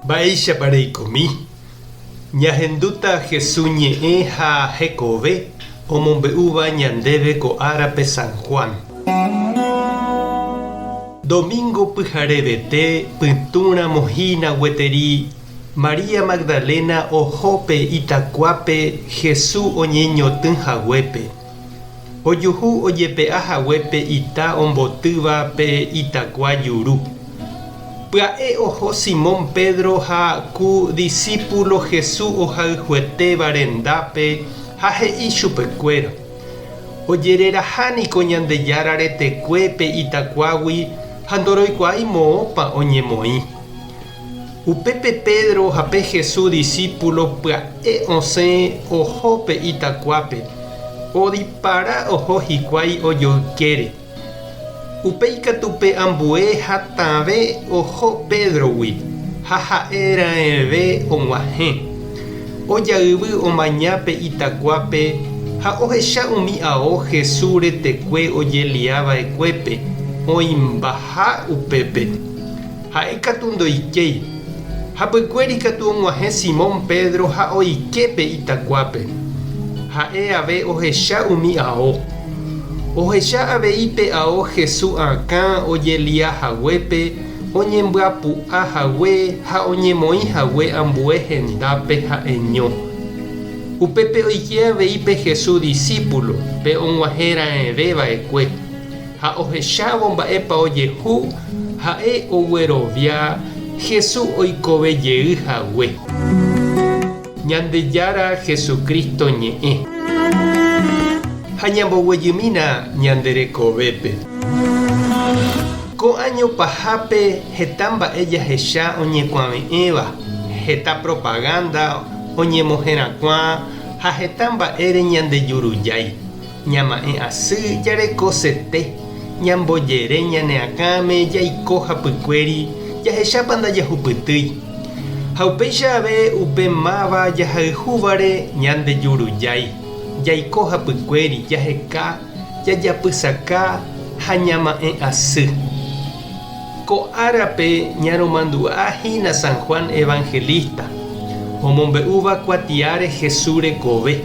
Mba'éichapa reikomi? Ñahendúta Hesu ñe'ẽ ha hekove omombe'úva ñandéve ko árape San Juan. Domingo pyharevete pytũramo hína gueteri María Magdalena oho pe itakuápe Hesu oñeñotỹ haguépe. Ojuhu ojepe'a hague pe ita ombotýva pe itakua juru. Pya'e oho Simón Pedro ha ku disípulo Jesús ohayhuetéva rendápe ha he'i chupekuéra, Ojereraha niko Ñandejára retekue pe itakuágui ha ndoroikuaái moõpa oñemoĩ. Upépe Pedro ha pe Jesús disípulo pya'e osẽ oho pe itakuápe, odipara oho hikuái ojoykére. Upéi katu pe ambue hatãve oho Pédrogui ha ha'e raẽve og̃uahẽ. Ojayvy omaña pe itakuápe ha ohecha umi ao Jesús retekue ojelia va'ekuépe oĩmbaha upépe. Ha'e katu ndoikéi. Hapykuéri katu og̃uahẽ Simón Pedro ha oike pe itakuápe. Ha'e ave ohecha umi ao. Ohecha avei pe ao Hesu akã ojelia haguépe, oñembyapu'a hague ha oñemoĩ hague ambue hendápe ha'eño. Upépe oike avei pe Hesu disípulo, pe og̃uahẽ raẽve va'ekue. Ha ohechávo mba'épa ojehu, ha'e oguerovia Jesús oikove jey hague. Ñandejára Jesucristo ñe'ẽ. Ha ñamboguejymína ñande rekovépe. Ko áño pahápe heta mba'e jahecha oñekuave'ẽva, heta propaganda oñemoherakuã ha heta mba'ére ñandejurujái. Ñama'ẽ asy jarekosete, ñambojere ñane akãme jaiko hapykuéri jahechápa ndajahupytýi. Ha upéicha ave upe máva jahayhúvare ñandejurujái, jaiko hapykuéri jaheka, jajapysaka ha ñama'ẽ asy. Ko árape ñaromandu'a hína San Juan Evangelista, omombe'úva kuatiáre Jesús rekove.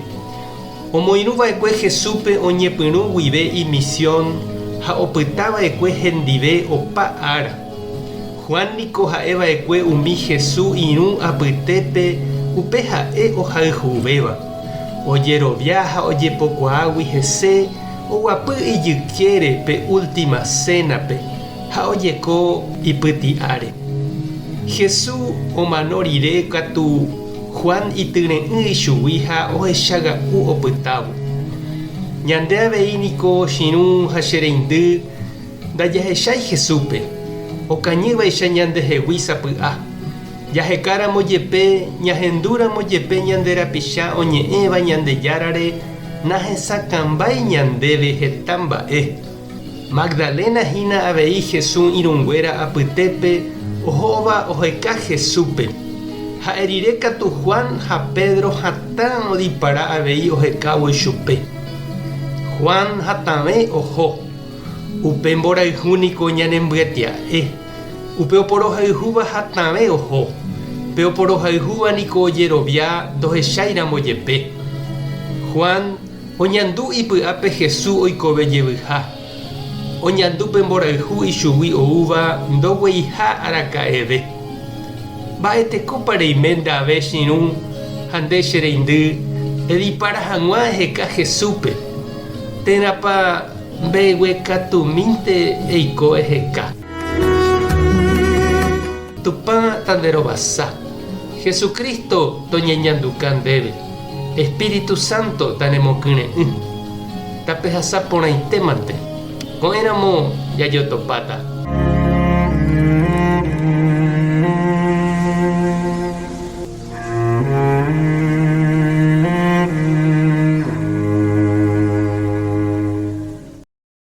Omoirũ va'ekue Jesúspe oñepyrũ guive imisión ha opyta va'ekue hendive opa ára. Juan niko ha'e va'ekue umi Jesús irũ apytépe upe ha'e ohayhuvéva. Ojerovia ha ojepokuaágui hese oguapy ijykére pe última sénape ha ojeko ipyti'áre. Jesús omano rire katu Juan ityre'ỹ ichugui ha ohechaga'u opytávo. Ñande avei niko chirũ ha che reindy ndajahechái Jesúspe, okañývaicha ñandehegui sapy'a. Jahekáramo jepe, ñahendúramo jepe ñande rapicha oñe'ẽva Ñandejárare nahesakãmbái ñandéve heta mba'e. Magdalena hína avei Jesús irũnguéra apytépe ohóva oheka Jesúspe. Ha'e rire katu Juan ha Pedro hatã odipara avei ohekávo ichupe. Juan hatãve oho. Upe mborayhu niko ñanembyetia'e. Upe oporohayhúva hatãve oho. Pe oporohayhúva niko ojerovia ndohecháiramo jepe. Juan Oñandu ipy'ápe Hesu oikove jevyha. Oñandu pe mborayhu ichugui oúva ndogueiha araka'eve. Mba'etekópa reime nde ave che irũ ha nde che reindy edipara hag̃ua eheka Hesúpe, térãpa mbeguekatumínte eiko eheka? Tupã tanderovasa. Jesucristo toñeñanduka ndéve. Espíritu Santo tanemokyre'ỹ. Tapehasa porãite mante. Ko'ẽramo jajotopáta.